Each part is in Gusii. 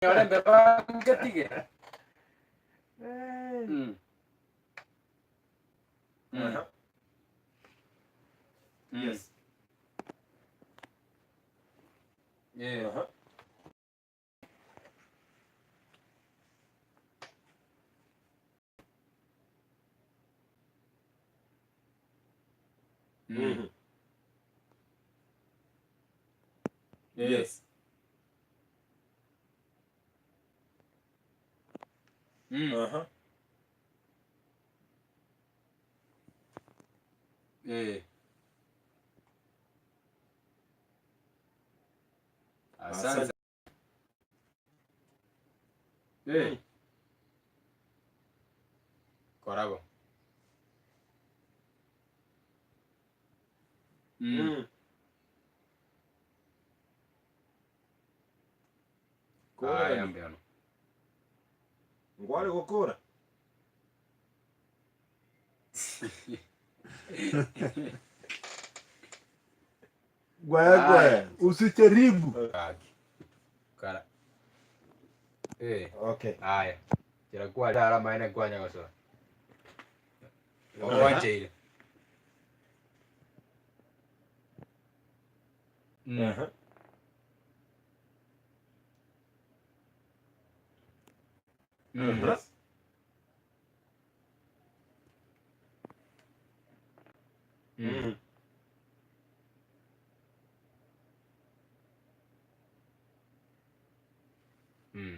Nyore mbeba ngetige. Mm. Mm. Aha. Mm. Yes. Yeah. Aha. Mm. Mhm. Yeah. Yes. Mm. Aha. Eh. Asante. Asante. Eh. Korabo. Mm. Mm. Kora Aya gani. mbiano. Ngware gokora. Gwaya gwaya, usijaribu. Gaki. Kara. Eh. Okay. Aya. Chira kware ara maene kwanya gosoa. Owancheire. Mm. Aha. Mm. Yes. Mm. Mm. Mm.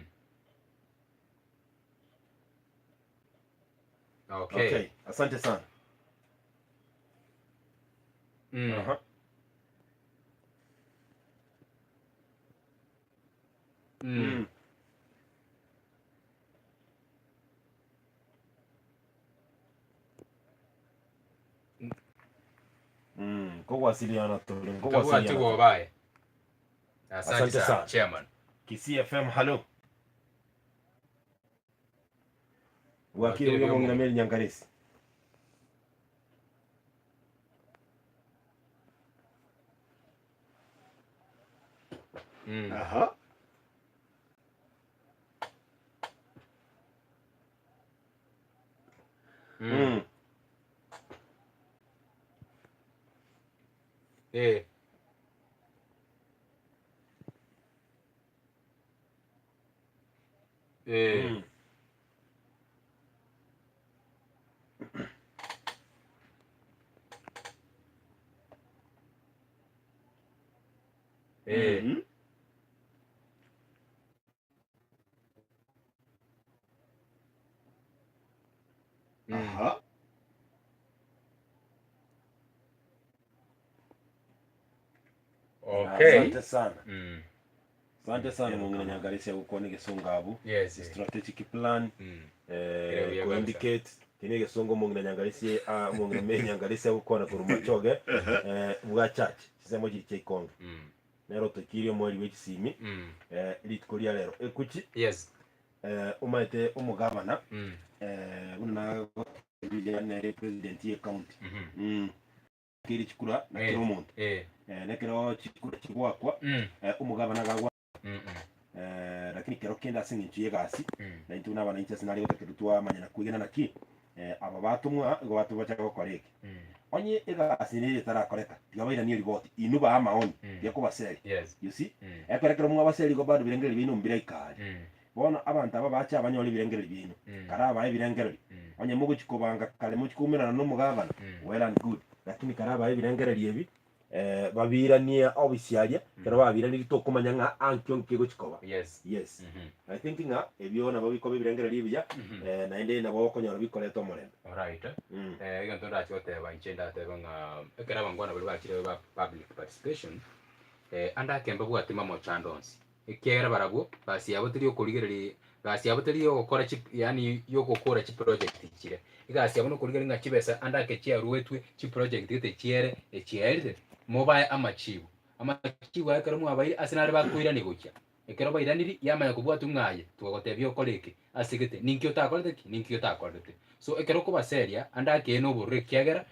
Okay. Okay. Asante sana. Mm. Aha. Mm. Mm. Mm. Nkogwasiliana tore, Tabwati nkogwasiliana tore. gobaye. Asante Asante sana sana. chairman. Kisii FM, halo. Bwakire Bwakire buya buya omong'ina omong'ina. Mary Nyangaresi. Mm. Aha. Mm. Mm. Eh. Eh. Mm. Eh. Mhm. Mm. Aha. Okay. Asante sana. Mm. Asante sana mong'ina Nyangaresi agokwana egesongo abwo. Yes. eh. Strategic plan Mm. Kere eh, buya ko kabisa. indicate kene egesongo omong'ina Nyangaresi ah, omong'ina Mary Nyangaresi agokwana korwa Machoge eh, bwa church chisemo chiri chia Ikonge. Mm. Nero otokirie omweri bwe chisimi Mm. eh, rituko ria rero ekuchi Yes. eh, omaete omogavana Mm. eh, buna nagotebirie nere president ye county Mhm. mm. Keri chikura na Eh. kera omonto Eh. eh, nekero chikura chigwakwa Mm. eh, omogavana gagwa Mm. eh, lakini kero kende ase eng'encho y'egasi Mm. na intwe buna abananchi ase nare gotakerwa twamanya na kwegena naki eh, aba batomwa igo batomwa bacha gokora eke Mm. onye egasi nere etarakoreka tiga bairanie eriboti inwe baa amaoni Mm. tiga kobaseri Yes. you see Mm. ekero ekero mwabaseri igo bado ebirengererio biaino mbiraika aria Mm. bono abanto aba bache abanyore ebirengererio biaino Mm. kare abae ebirengererio Mm. onye mogochi kobanga kare mochi koumerana na omogabana Mm. well and good lakini kare abae ebirengererio ebi eh, babiranie obisi aria ekero babiranirie tokomanya ng'a ankio nki egochi koba Yes. yes Mhm. I think ng'a ebio nabo bikoba ebirengererio ebiya Mhm. eh, naende nabo okonyora bikoreta omorembe Alright. Mm. Eh, egento ndache goteba inche ndatebe ng'a ekero abangwana baria bachire ba public participation eh, ande ake mbabwati mamochando onsi ekiagera barabwo gasi yabo teri okorigereria gasi yabo teri yogokora chi yaani yogokora chiproject chire egasi yabo nokorigereria ng'a chibesa ande ake chiaruetwe chiproject gete chiere echiaerire mobae amachibu amachibu aya ekero mwabaire ase nare bakoirania gochia Ekero bairaniri, yamanya kobwatwa ng'a aye twagotebia okore eke ase gete, ninki otakorete ki, ninki otakorete. So ekero okobaseria, ande akeene obororo ekiagera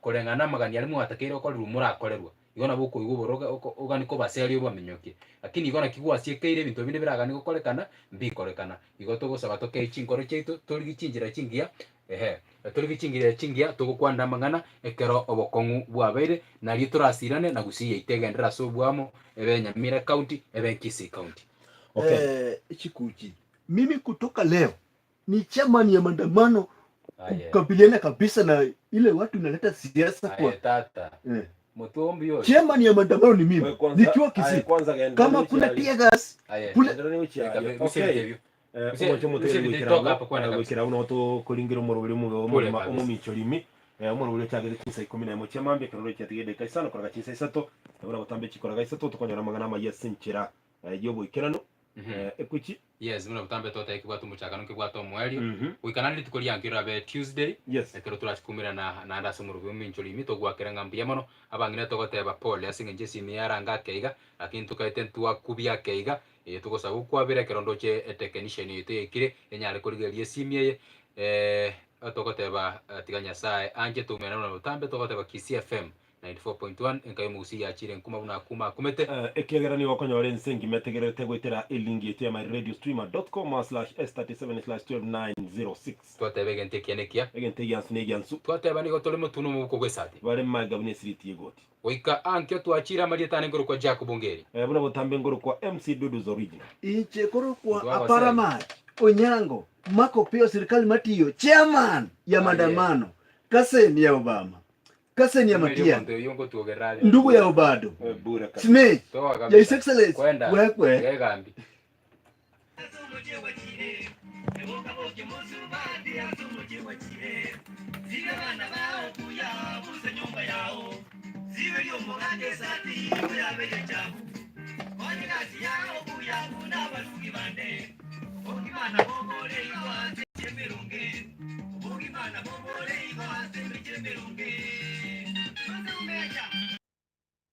koreng'ana namagani aria mwatakeire gokorerwa morakorerwa. Igo nabo okoigwa oboroge oko ogani kobaseria obaminyokie. Lakini igo naki gwasiekeire ebinto binde biraganie gokorekana, mbikorekana. Igo togosaba tokei chinkoro chiaito, torigie chinchera chingiya, ehe, torigie chingira chingiya togokwanera amang'ana ekero obokong'u bwabeire, nario torasirane na gusii yaito egenderere ase oboamo, ebe Nyamira County, ebe Kisii County. Okay. Eh, Chikuchi, mimi kutoka leo ni chairman ya maandamano Aye. kukabiliana kabisa na ile watu inaleta siasa Aye kwa tata, eh. motombi oyo. Chairman ya maandamano ni mimi Wewe kwanza- nikiwa aye, Kisii, kwanza genda kama niwe kuna chiaria. tear gas Aye. kule Gendera niwe chiaria. Reka, Okay. usebite ebio. Eh, Use- omoche omotere usebite goikera toka abwo, hapa kwenda eh, kabisa. goikera abwo nabo tokoringera omoroberi omobe Pole omorima kabisa. omomichorimi eh, omoroberi ochagete chinsa ikomi na emo chia mambia ekero roche atiga edakika isano koraga chinsa isato nabo nagotambe chikoraga isato tokonyora amang'ana amaya ase enchera eh, y'oboikeranu eh, ekuchi Yes, buna botambe totebe kebwate omochakano nkebwate omoerio. Mhm. Goika naende rituko riankio rirabe Tuesday, Yes. ekero torachi koumerana naende ase omorobi ominchori ime togwakera ng'a mbuya mono, abang'ina togoteba pole ase eng'encho esimi yaranga ake iga, lakini tokaete ntwakubia ake iga, eye togosaba okwabera ekero ndoche etechnician yaito yaikire, enyare korigereria esimi eye, togoteba tiga Nyasaye anche toumerane buna botambe togoteba Kisii FM 94.1 enka y'omogusii yachire nkuma buna akuma akumete. Ekiagera nigo okonyora ense engima etegererete goetera elinki yaito ya myradiostreamer.com/s37/12906. Twateba egento ekiya nekiya. Egento egiansu negiansu. Twateba nigo tore motwe nomobuko bw'esati. Bare magega buna esiriti y'egoti. Goika ankio twachire amarieta ane nkorokwa Jack Bungeri. Buna botambe nkorokwa MC Dudus Original. Inche korokwa Ntwagoseri. Apara Mach, Onyango, Mako Piyo sirikal matiyo, chairman ya Aye. maandamano, Kasen ya Obama, Kasen ya Omerie Matiang'i, omonto oyio ngotwogerera are. ndugu ya Obado, Bure kabisa. Smith Toa ya kabisa. His Excellency Kwenda. Wekwe. Gegambi.